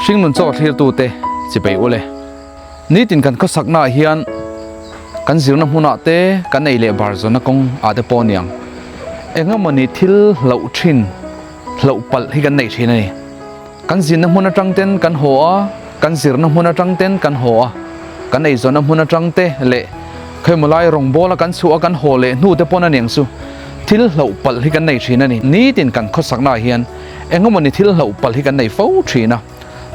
Hringnun chaw thlirtute chipei ule. Nitin kan khawsaknaah hian kan zirna hmunah te kan ei leh bar zawnna kawng ah te pawh aniang engemawni thil hlauh thin hlauh palh hi kan neih thin a ni. Kan zinna hmun atang ten kan haw a, kan zirna hmun atang ten kan haw a, kan ei zawnna hmun atang te leh khawimaw lai rawngbawla kan chhuah a kan haw leh hnu te pawn aniang chu thil hlauh palh hi kan nei thin a ni. Nitin kan khawsaknaah hian Engemaw ni thil hloh palh hi kan nei fo thin a,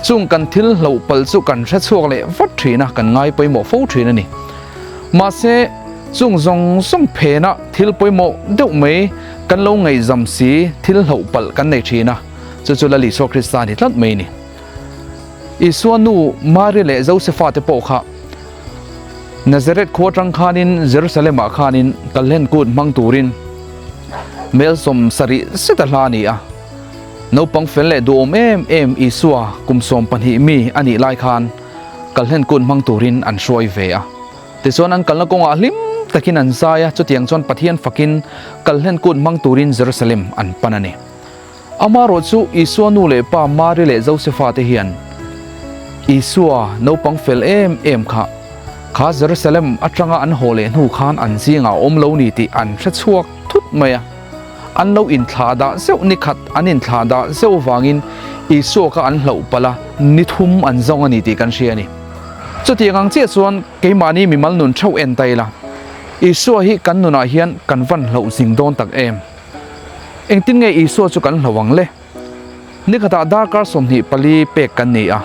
chung kan thil hloh palh chu kan hre chhuak leh vat thin a, kan ngai pawimawh fo thin a ni. Mahse, chung zawng zawng phena thil pawimawh deuh mai kan lo ngaihzam si thil hloh palh kan nei thin a, chu chu Lal Isua Krista ni tlat mai a ni. Isua nu Mari leh Josefa te pawh kha Nazareth khua atang khanin Jerusalem-ah khanin Kalhlen kut hmang turin Mel 70 zet a hla a ni a. Naupang fel leh duhawm em em Isua kum 12 mi a nih lai khan Kalhlen kut hmang turin an hruai ve a. Tichuan an kalna kawngah hlim takin an zai a, chutiang chuan Pathian fakin Kalhlen kut hmang turin Jerusalem an pan a ni. Amaherawh chu Isua nu leh pa Mari leh Josefa te hian Isua naupang fel em em kha kha Jerusalem atanga an haw leh hnu khan an zingah a awm lo ni tih an hre chhuak thut mai a. An lo inthlah dah zeuh ni khat an inthlah dah zeuh vangin Isua kha an hlauh palh a, ni thum an zawng a ni tih kan hria a ni. Chutiang ang chiah chuan keimahni mimal nun theuh en ta ila, Isua hi kan nunah hian kan van hlauh zing dawn tak em? Engtin nge Isua chu kan hlo ang le? Nikhatah darkar 24 pek kan ni a.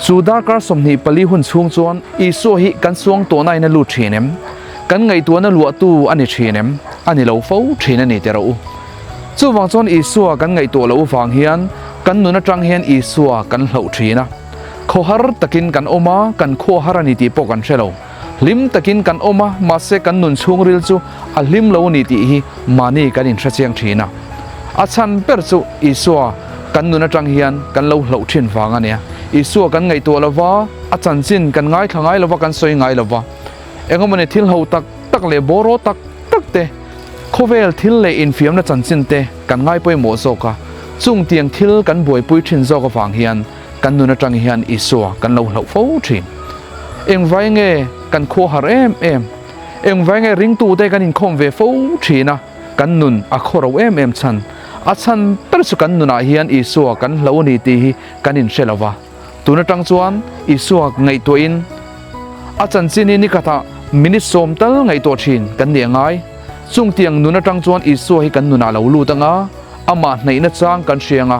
Chu darkar 24 hun chhung chuan Isua hi kan suang tawhna in a lut thin em? Kan ngaihtuahna luahtu a ni thin em? A ni lo fo thin a ni teh rawh u. Chuvang chuan Isua kan ngaihtuah loh vang hian kan nun atang hian Isua kan hloh thin a. Khawhar takin kan awm a, kan khuahar a ni tih pawh kan hre lo. Hlim takin kan awm a, mahse kan nun chhungril chu a hlim lo a ni tih hi mahni kan inhre chiang thin a. A chhan ber chu Isua kan nun atang hian kan lo hloh thin vang a nia. Isua kan ngaihtuah lo va, a chanchin kan ngaithla ngai lo va, kan sawi ngai lo va. Engemaw ni thil ho tak tak leh bawraw tak tak te, khawvel thil leh infiamna chanchin te kan ngai pawimawh zawk a, chung tiang thil kan buaipui thin zawk avang hian Kan nun atang hian Isua kan lo hlauh fo thin. Engvai nge kan khua har em em? Engvai nge ringtute kan inkhawm ve fo thin a, kan nun a khaw ro em em chhan? A chhan ber chu kan nunah hian Isua kan hlo a ni tih hi kan inhre lo va. Tun atang chuan Isua ngaihtuahin a chanchin hi nikhatah minute sawm tal ngaihtuah thin kan ni a ngai. Chungtiang nun atang chuan Isua hi kan nunah lo lut anga, Amah hnaihna chang kan hria anga,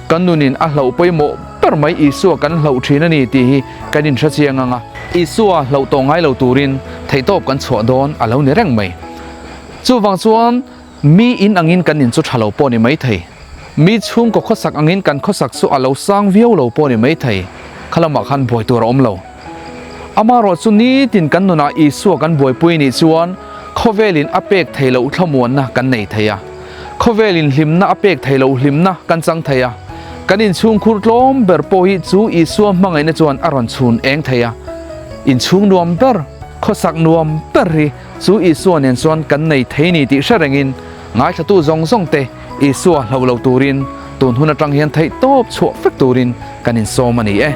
kan nunin a hlauh pawimawh ber mai Isua kan hlauh thin a ni tih hi kan inhre chiang anga. Isua hlauh tawh ngai lo turin theihtawp kan chhuah dawn a lo ni reng mai. Chuvang chuan mi in angin kan in chu tha lo pawh ni mai thei. Mi chhungkaw khawsak angin kan khawsak chu a lo sang viau lo pawh ni mai thei. Kha lamah khan buai tur a awm lo. Amaherawh chu nitin kan nunah Isua kan buaipui nih chuan khawvelin a pek thei loh thlamuanna kan nei thei a. Khawvelin hlimna a pek thei loh hlimna kan chang thei a. Kan inchhungkhur tlawm ber pawh hi chu Isua hmangaihna chuan a rawn chhun eng thei a. Inchhung nuam ber, khawsak nuam ber hi chu Isua nen chuan kan nei thei ni tih hre rengin ngaithlatu zawng zawng te Isua hloh lo turin tun hun atang hian theihtawp chhuah vek turin kan insawm a ni e.